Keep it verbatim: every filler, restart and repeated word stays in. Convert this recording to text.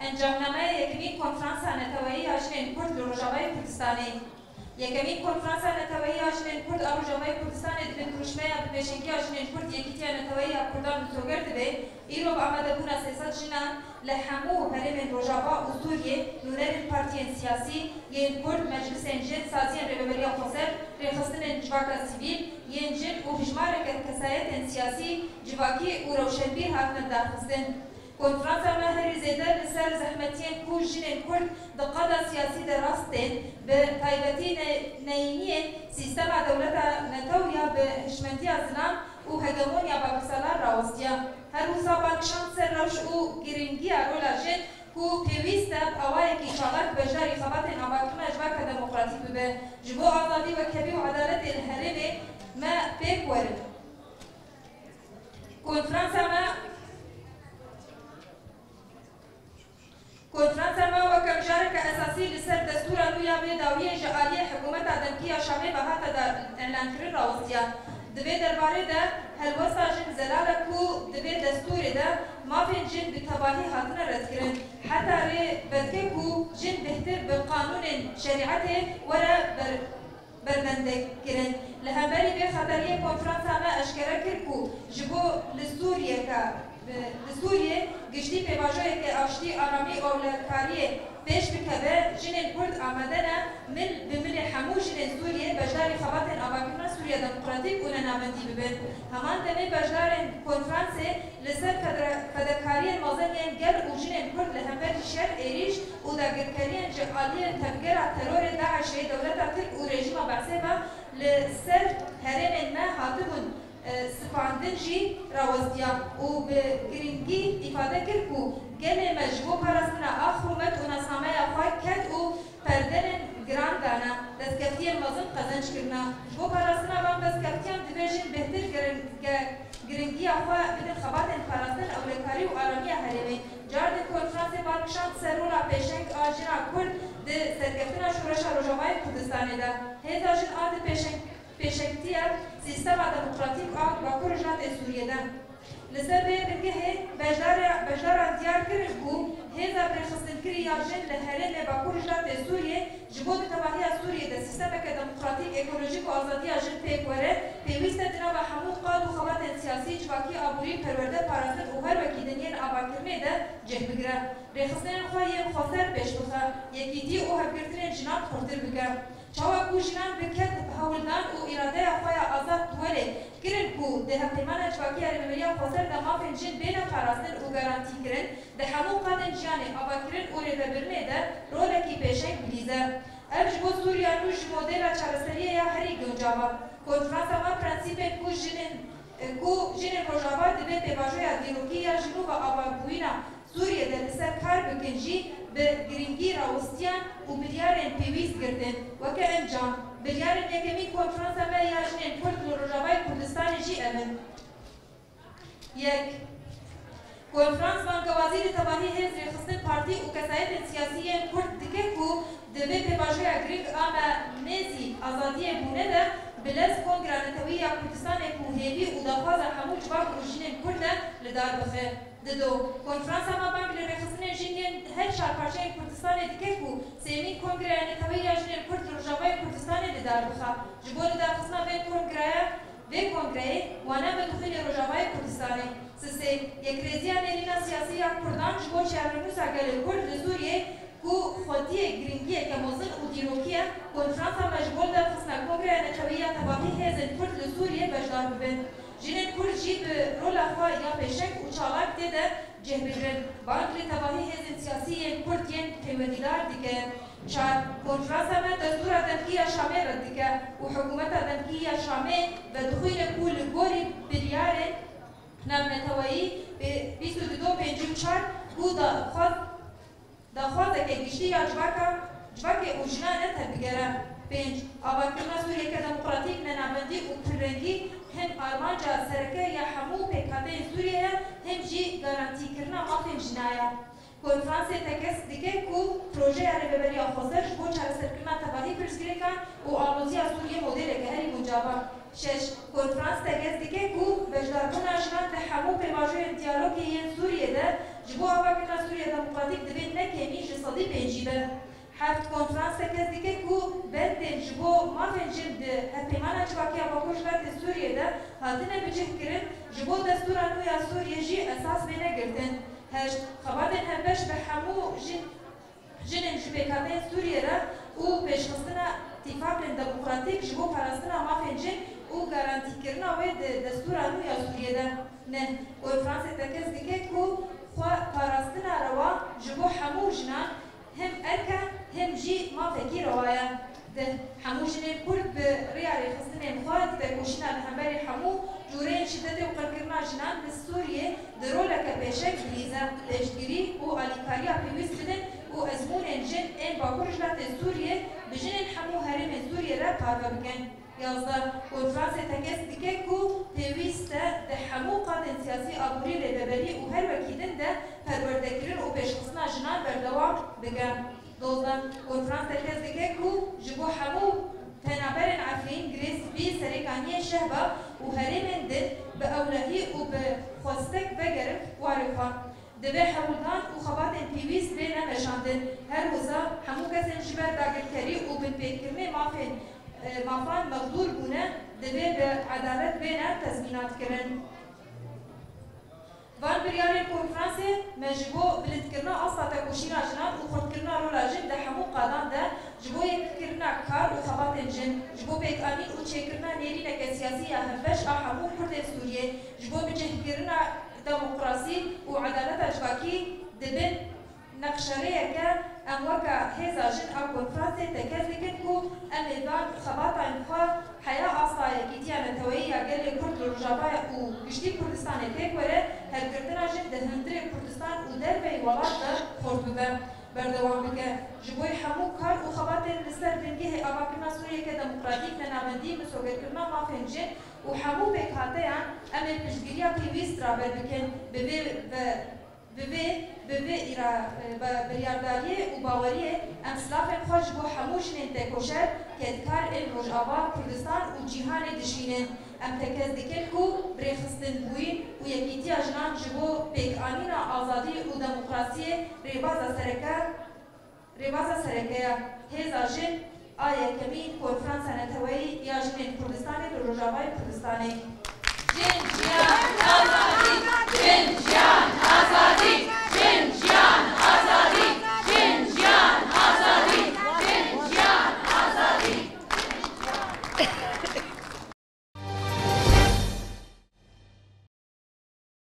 Encamnameya yekemîn Konferansa Neteweyî ya Jinên Kurd li Rojavayê Kurdistanê. Yekemîn Konferansa Neteweyî ya Jinên Kurd a Rojavayê Kurdistanê di bin dirûşmeya bi pêşengiya Jinên Kurd Yekîtiya Neteweyî ya Kurdan misoger dibe, îro bi amadebûna sê sed jinan li hemû herêmên Rojava û Sûriyê, nûnerên partiyên siyasî, yên Kurd, meclisên jin, saziyên Rêveberiya Xweser, rêxistinên civaka sivîl, yên jin û hijmareke kesayetên siyasî, civakî û rewşenbîr hatine lidarxistin. Konferansa me herî zêde li ser zehmetiyên ku jinên Kurd di qada siyasî de rast tên, bi taybetî ne-, neyîniyên sîstema dewleta netew ya bi hişmendiya zilam û hegemonya babirsalan rawestiya. Her wisa ba kişand ser rewş û girîngiya rola jin ku pêwîst e bi awayekî çalak beşdarî xebatên avakirina civaka demokratîk bibe. Ji bo azadî, wekhevî û edaletê li herêmê me pêk werin. Konferansa me, konferansa me weke mijareke esasî li ser destûra nû ya vê dawiyê ji aliyê hikûmeta demkî ya Şamê ve hate da îlankirin rawestiya. Di vê derbarê de helwesta jin zelal e ku di vê destûrê de mafên jin bi tevahî hatine redkirin. Heta rê vedike ku jin bêhtir bi qanûnên şerîetê were ber-, berbendekirin. Li hemberî vê xeteriyê konferansa me eşkere kir ku ji bo li Sûriyeke, li Sûriyê giştî pêvajoyeke aştî, aramî û ewlekariyê pêş bikeve, jinên Kurd amade ne mil bi milê hemû jinên Sûriyê beşdarî xebatên avakirina Sûriya Demokratîk û nenavendî bibin. Heman demê beşdarên konferansê li ser federa-, fedekariyên mezin yên gel û jinên Kurd li hemberî şer, êrîş û dagirkeriyên ji aliyê tevgera terorê DAIŞê, dewleta Tirk û rejîma Be'sê ve li ser herêmên me hatibûn, e, sipandin jî rawestiya û bi girîngî îfade kir ku gelê me ji bo parastina ax, rûmet û nasnameya xwe ked û perdenên giran dane, destkeftiyên mezin qezenc kirine. Ji bo parastina van destkeftiyan divê jin bêhtir girin-, ge-, girîngiya xwe bidin xebatên parastin, ewlekarî û aramiya herêmê. Cardin konferansê bal kişand ser rola pêşeng a jina Kurd di serkeftina şoreşa Rojavayê Kurdistanê de. Hêza jin a di pêşeng-, pêşengtiya sîstema demokratîk a Bakur Rojhilatê Sûriyê de. Li ser vê bingehê beşdara-, beşdaran diyar kirin ku hêza birêxistinkirin ya jin li herêmê Bakur Rojhilatê Sûriyê ji bo di tevahiya Sûriyê de sîstemeke demokratîk, ekolojîk û azadiya jin pêk were, pêwîst e di nava hemû qad û xebatên siyasî, civakî, aborî, perwerde, parastin û her wekî din yên avakirinê de cih bigire. Rêxistinên xwe yên xweser pêş bixe, yekîtî û hevgirtinên jinan xurtir bike. Çawa ku jinan bi ked, hewldan û îradeya xwe ya azad werê kirin ku di Hevpeymana Civakî ya Rêveberiya Xweser de mafên jin bêne parastin û garantîkirin, di hemû qadên jiyanê, avakirin û rêvebirinê de rolekî pêşeng bilîze. Ev ji bo Sûriya nû ji modela çareseriyê ya herî guncav e. Konferansa me prensîpên ku jinên, ku jinên Rojava divê pêvajoya dîrokî ya ji nû ve avabûyîna Sûriyê de li ser kar bikin jî bi girîngî rawistiyan û biryarên pêwîst girtin. Weke encam, biryarên yekemîn konferansa me ya jinên Kurd li Rojavayê Kurdistanê jî ev in. Yek. Konferans bangewazî li tevahî hêz, rêxistin, partî û kesayetên siyasî yên Kurd dike ku di vê pêvajoya girîng a me nêzî azadiyê bûne de bi lez Kongra Netewî ya Kurdistanê ku hêvî û daxwaza hemû civak û jinên Kurd e, li dar bixe. Dido, konferansa me bang li rêxistinên jin yên her çar parçeyên Kurdistanê dike ku sêmîn Kongreya Neteweyî ya Jinên Kurd li Rojavayê Kurdistanê li dar bixe. Ji bo lidarxistina vê kongreya, vê kongreyê wana me dixwîne Rojavayê Kurdistanê. Sisê, yekrêziya nêrîna siyasî ya Kurdan ji bo çarenûsa gelê Kurd li Sûriyê ku xwediyê girîngiyeke mezin û dîrokî ye, konferansa me ji bo lidarxistina Kongreya Netewî ya Tevahî Hêzên Kurd li Sûriyê beşdar bibin. Jinên Kurd jî bi rola xwe ya pêşeng û çalak tê de cih bigrin. Bang li tevahî hêzên siyasî yên Kurd yên pêwendîdar dike. Çar, konferansa me destûra demkî ya Şamê red dike û hikûmeta demkî ya Şamê vedixwîne ku li gorî biryarên navneteweyî bîst û du pêncî û çar ku daxwaz Daxwazeke giştî ya civaka, civakê û jinan e tevbigere. Pênc, avakirina Sûriyeke demokratîk, nenavendî û pirrengî him armanca sereke ya hemû pêkhateyên Sûriyê ye, him jî garantîkirina mafên jina ye. Konferansê tekez dike ku projeya Rêveberiya Xweser ji bo çareserkirina tevahî pirsgirêkan û aloziya Sûriyê modeleke herî guncav e. Şeş, konferans tekez dike ku beşdarbûna jinan di hemû pêvajoyên diyalogê yên Sûriyê de ji bo avakirina Sûriya Demokratîk divê Pêncî be. Heft, konferans tekez dike ku bendên ji bo mafên jin di Hevpeymana Civakî ya Bakur Rojhilatê Sûriyê de hatine bicihkirin, ji bo destûra nû ya Sûriyê jî esas bêne girtin. Heşt, xebatên hevbeş bi hemû jin, jinên ji pêkhateyên Sûriyê re û pêşxistina tîfaqên demokratîk ji bo parastina mafên jin û garantîkirina wê di destûra nû ya Sûriyê de. Neh, konferansê tekez dike ku xwe parastina rewa ji bo hemû jinan hem erk e, hem jî mafekî rewa ye. Deh, hemû jinên Kurd bi riya rêxistinên xwe di tekoşîna li hemberî hemû cûreyên şîdetê û qirkirina jinan li Sûriyê di roleke pêşeng bilîze, piştgirî û alîkariya pêwîst bidin û ezmûnên jin ên Bakur Rojhilatê Sûriyê bi jinên hemû herêmên Sûriyê re parve bikin. Yazdeh, konferansê tekez dike ku pêwîst e di hemû qadên siyasî, aborî, rêveberî û her wekî din de perwerdekirin û pêşxistina jinan berdewam bike. Dozdeh, konferans tekez dike ku ji bo hemû penaberên Efrîn, Girê Spî, Serêkaniyê, Şehba û herêmên din bi ewlehî û bi xwestek vegerin warê xwe. Divê hewldan û xebatên pêwîst bêne meşandin. Her wiza hemû kesên ji ber dagirkerî û binpêkirinê mafên, e, mafan mexdûr bûne, divê bi edalet bêne tezmînatkirin. Van biryarên konferansê me ji bo bilindkirina asta tekoşîna jinan û xurtkirina rola jin di hemû qadan de, ji bo yekkirina kar û xebatên jin, ji bo pêkanîn û çêkirina nêrîneke siyasî ya hevbeş a hemû Kurdên Sûriyê, ji bo bicihkirina demokrasî û edaleta civakî di bin neqşerêyeke em weke hêza jin a konferansê tekez dikin ku em ê van xebatên xwe heya asta yekîtiya neteweyî ya gelê Kurd li Rojava û giştî Kurdistanê pêk were, hevgirtina jin di hundirê Kurdistan û derveyî welat de xurt bibe. Berdewam bike. Ji bo hemû kar û xebatên li ser bingehê avakirina Sûriyeke demokratîk, nenavendî, misogerkirina mafên jin û hemû pêkhateyan em ê piştgiriya pêwîst raber bikin. Bi vê ve, bi vê, bi vê îra, e, be-, biryardariyê û baweriyê em silafên xwe ji bo hemû jinên tekoşer, kedkar ên Rojava, Kurdistan û cîhanê dişînin. Em tekez dikin ku birêxistinbûyîn û yekîtiya jinan ji bo pêkanîna azadî û demokrasiyê rêbaza sereke, rêbaza sereke ye. Hêza jin a yekemîn Konferansa Neteweyî ya Jinên Kurdistanê li Rojavayê Kurdistanê. Jin, jiyan, azadî, jin,